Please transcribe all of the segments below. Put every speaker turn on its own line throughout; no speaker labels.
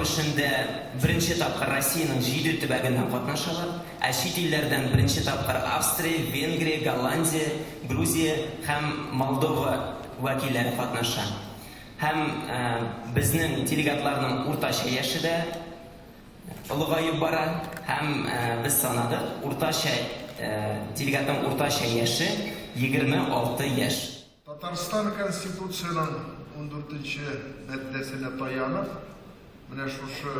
Форум эшендә беренче тапкыр Россиянең җиде төбәгеннән катнашалар, ә чит илләрдән беренче тапкыр Австрия, Венгрия, Голландия, Грузия һәм Молдова вәкилләре катнаша. Һәм безнең делегатларның уртача яше дә олыгаеп бара һәм без санадык, уртача делегатның уртача яше 26 яшь.
Татарстан Конституциянең ундүртенче маддәсенә таянып, менә шушы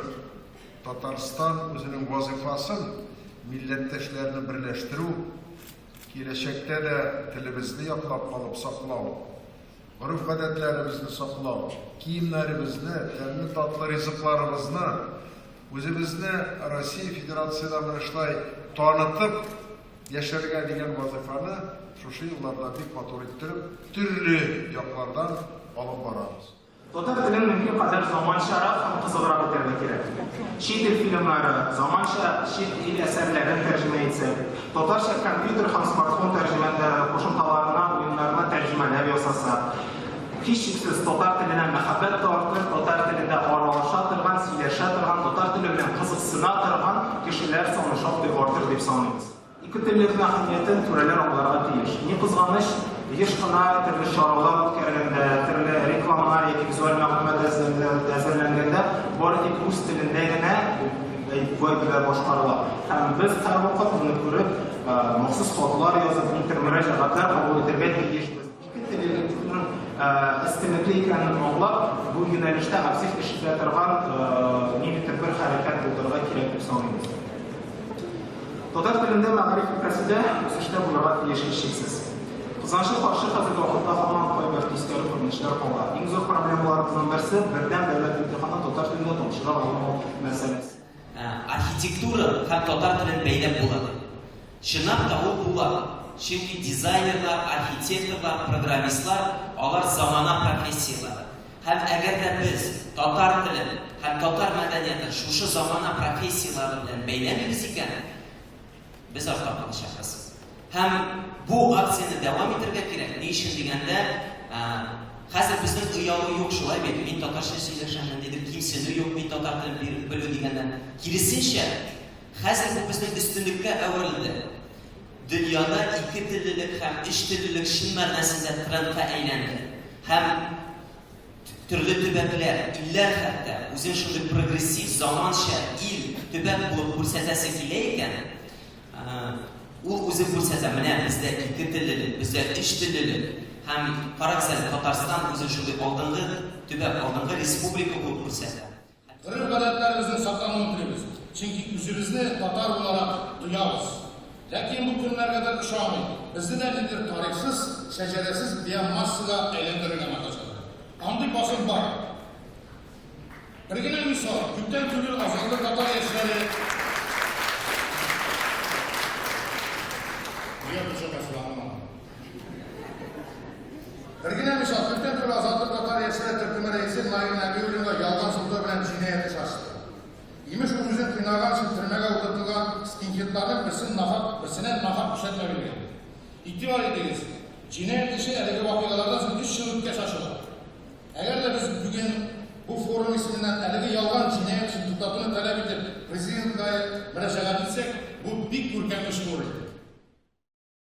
Татарстан үзенең вазыйфасын милләттәшләрне берләштерү, киләчәктә дә телебезне яклап калып саклау, гореф-гадәтләребезне саклау, киемнәребезне, тәмле-татлы ризыкларыбызны, үзебезне Россия Федерациядә менә шулай танытып, Яшәргә дигән вазыйфаны шушы елларда бик матур иттереп, төрле яклардан алып барабыз.
Татар телен мөмкин кадәр заманчарак һәм кызыграк итәргә кирәк. Чит ил фильмнары, заманча чит ил әсәрләрен тәрҗемә итсәк, татарча компьютер һәм смартфон тәрҗемә кушымталарына, уеннарына тәрҗемәләр ясасак, һичшиксез, татар теленә мәхәббәт тә артыр, татар телендә аралаша торган, сөйләшә торган, татар теле белән кызыксына торган кешеләр саны шактый артыр дип саныйбыз. Икетеллелекнең әһәмиятен түрәләр аңларга тиеш. Ни кызганыч, еш кына төрле чаралар үткәргәндә, төрле рекламалар яки визуаль мәгълүмат әзерләнгәндә бары тик рус телендә генә бу әйберләр башкарыла. Һәм без һәрвакыт моны күреп, махсус хатлар язып, ниндидер мөрәҗәгатьләр кабул итәргә тиешбез. Икетеллелекнең өстенлекле икәнен аңлап, бу юнәлештә актив эш итә торган ниндидер бер хәрәкәт булдырырга кирәк дип саныйбыз. Татар телендә мәгариф өлкәсе дә үсештә булырга тиеш һичшиксез. Кызганычка каршы, хәзерге вакытта һаман кайбер тискәре күренешләр кала. Иң зур проблемаларыбызның берсе, бердәм дәүләт имтиханын татар телендә тапшыра алмау мәсьәләсе.
Архитектура һәм татар телен бәйләп була дип. Чынлап та ул була. Чөнки дизайнерлар, архитекторлар, программистлар, алар замана профессияләре. Һәм әгәр дә без татар телен һәм татар мәдәниятен шушы замана профессияләре белән бәйләмибез икән, без артта калачакбыз. Һәм бу акцияне дәвам итәргә кирәк. Ни өчен дигәндә, хәзер безнең оялу юк, шулай бит? Мин татарча сөйләшәм, ниндидер кимсенү юк, мин татар телен белү дигәннән. Киресенчә, хәзер бу безнең өстенлеккә әверелде. Дөньяда икетеллелек һәм өчтеллелек чын мәгънәсендә трендка әйләнде. Һәм төрле төбәкләр, илләр хәтта үзен шундый прогрессив, заманча ил, төбәк булып күрсәтәсе килә икән, ул үзе күрсәтә, менә бездә икетеллелек, бездә өчтеллелек. Һәм карагыз әле, Татарстан үзен шундый алдынгы төбәк, алдынгы республика булып күрсәтә.
Гореф-гадәтләребезнең саклануын телибез, чөнки үзебезне татар буларак тоябыз. Ләкин бу кемнәргәдер ошамый, безне дә ниндидер тарихсыз, шәҗәрәсез биомассага әйләндерергә маташалар. Андый басым бар. Бер генә мисал, күптән түгел Азатлык татар яшьләре Нигә төшермәсен, аңламадым. Бер генә мисал, күптән түгел Азатлык татар яшьләре төркеме рәисе Наил Нәбиуллинга ялган сылтау белән җинаять эше ачты. Имеш, ул үзен кыйнаган өчен төрмәгә утыртылган скинхедларның берсен нахак, берсенә нахак күрсәтмә биргән. Игътибар итегез, җинаять эше әлеге вакыйгалардан соң өч ел үткәч ачыла. Әгәр дә без бүген бу форум исеменнән әлеге ялган җинаять эшен туктатуны таләп итеп Президентка мөрәҗәгать итсәк, бу бик күркәм эш булыр иде.